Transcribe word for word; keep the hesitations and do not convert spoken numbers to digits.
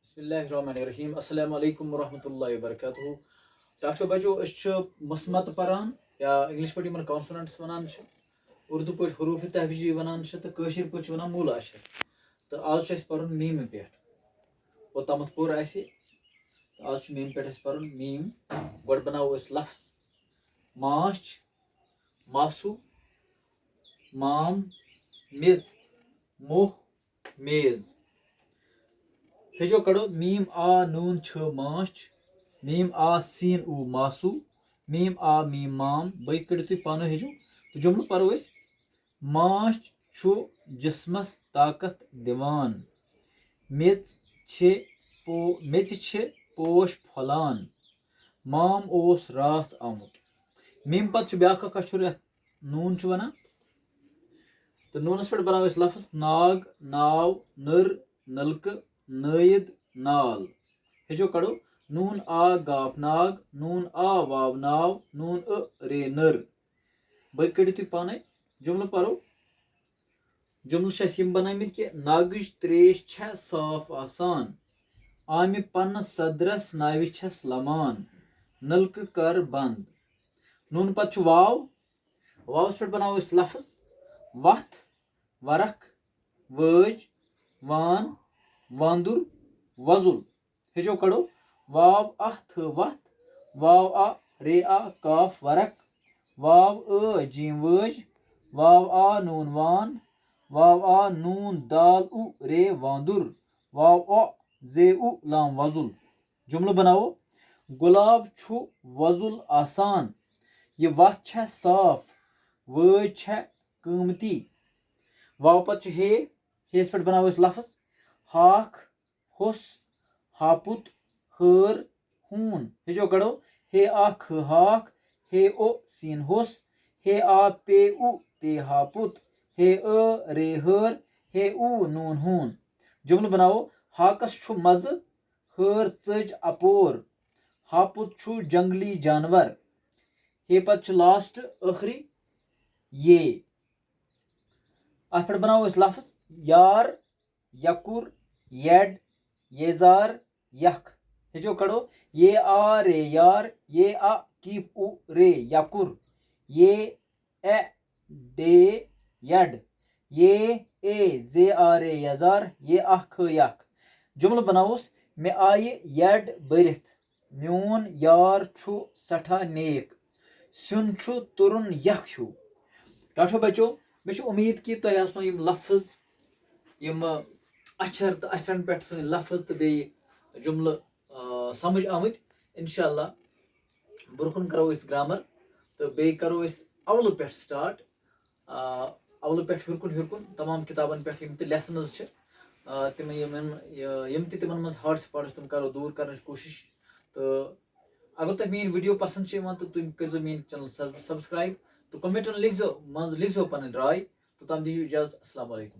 بسم اللہ الرحمن الرحیم۔ السلام علیکم ورحمۃ اللہ وبرکاتہ۔ ٹاٹھو بچو، أسۍ چھِ مُسمت پران، یا انگلش پٲٹھۍ یِمن کانسوننٹس ونان چھِ، اردو پٲٹھۍ حروف تہجی ونان چھِ، تہٕ کٲشِر پٲٹھۍ چھِ ونان موٗلہٕ اچھر۔ تہٕ آز چھُ اَسہِ پرُن میٖمہِ پٮ۪ٹھ۔ اوٚتامَتھ پوٚر اَسہِ، تہٕ آز چھُ میٖمہِ پٮ۪ٹھ اَسہِ پرُن میٖم۔ گۄڈٕ بناوو أسۍ لفظ: ماچھ، ماسوٗ، مام، میٚژ، موہ، میز۔ ہیٚچھو کڑو، میٖم آ نوٗن چھِ ماچھ، میٖم آ سیٖن اوٗ ماسوٗ، میٖم آ میٖم مام۔ بٲقی کٔڑِو تُہۍ پانہٕ ؤنۍ ہیٚچھو۔ تہٕ جملہٕ پرو أسۍ: ماچھ چھُ جسمس طاقت دِوان، میٚژ چھِ پو-، میٚژِ چھِ پوش پھۄلان، مام اوس راتھ آمُت۔ میٖم پتہٕ چھُ بیٛاکھ اکھ اچھر، یتھ نوٗن چھُ ونان۔ تہٕ نوٗنس پٮ۪ٹھ بناوو أسۍ لفظ: ناگ، ناو، نٔر، نلکہٕ، نٲیِد، نال۔ ہیٚچھو کڑو: نوٗن آ گاف ناگ، نوٗن آ واو ناو، نوٗن ٲ رے نٔر۔ بٲقی کٔڑِو تُہۍ پانے۔ جملہٕ پرو۔ جملہٕ چھِ اَسہِ یِم بنٲومٕتۍ کہِ ناگٕچ تریش چھےٚ صاف آسان، آمہِ پنہٕ صدرس ناوِ چھَس لمان، نلکہٕ کر بند۔ نوٗن پتہٕ چھُ واو۔ واوس پٮ۪ٹھ بناوو أسۍ لفظ: وتھ، ورق، وٲج، وان، واندُر، وۄزُل۔ ہیٚچھو کڑو: واو اَ تھٕ وَتھ، واو آ رے آ کاف ورق، واو ٲ جیم وٲج، واو آ نوٗن وان، واو آ نوٗن دال اُ رے واندُر، واو او زے اُ لام وۄزُل۔ جملہٕ بناوو: گۄلاب چھُ وۄزُل آسان، یہِ وَتھ چھےٚ صاف، وٲج چھےٚ قۭمتی۔ واو پتہٕ چھُ ہے، ہیٚیَس پٮ۪ٹھ بناوو أسۍ لفظ: ہاکھ، ہوٚس، ہاپُت، ہٲر، ہوٗن۔ ہیٚچھو کڑو: ہے آ کھٕ ہاکھ، ہے او سیٖن ہوٚس، ہے آ پے اُ تے ہاپُت، ہے ٲ رے ہٲر، ہے اُ نوٗن ہوٗن۔ جملہٕ بناوو: ہاکس چھُ مزٕ، ہٲر ژٔج اپور، ہاپُت چھُ جنگلی جانور۔ ہے پتہٕ چھُ لاسٹ ٲخری یہ۔ اتھ پٮ۪ٹھ بناوو أسۍ لفظ: یار، یکُر، یڈ، ییزار، یکھ۔ ہیٚچھو کڑو: یہ آ رے یار، یہ آ کیپ اُ رے یکُر، یہ اے ڈے یڈ، یہ اے زے آ رے یزار، یہ اکھ یکھ۔ جملہٕ بناوُس: مےٚ آیہِ یڈ بٔرِتھ، میون یار چھُ سٮ۪ٹھاہ نیک، سیُن چھُ تُرُن یکھ ہیوٗ۔ ٹاٹھو بچو، مےٚ چھِ اُمید کہِ تۄہہِ آسنو یِم لفظ، یِم اچھر تہٕ اچھرن پٮ۪ٹھ سٲنۍ لفظ تہٕ بیٚیہِ جملہٕ، آ، سمجھ آمٕتۍ۔ انشاءاللہ برٛونٛہہ کُن کرو أسۍ گرامر تہٕ بیٚیہِ کرو أسۍ اولہٕ پٮ۪ٹھ سٹارٹ۔ آ، اولہٕ پٮ۪ٹھ ہیوٚر کُن ہیوٚر کُن تمام کِتابن پٮ۪ٹھ یِم تہِ لیسنز چھِ، آ، تِم یِمن، یہِ، یِم تہِ تِمن منٛز ہارڈ سپاٹس تِم کرو دوٗر کرنٕچ کوٗشش۔ تہٕ اگر تۄہہِ میٲنۍ ویڈیو پسند چھِ یِوان تہٕ تُہۍ کٔرزیٚو میٲنۍ چینل سب-، سبسکرایب تہٕ کمنٹن لیکھزیٚو منٛز لیکھزیٚو پنٕنۍ راے۔ توٚتام دِیِو اجازت۔ السلام علیکم۔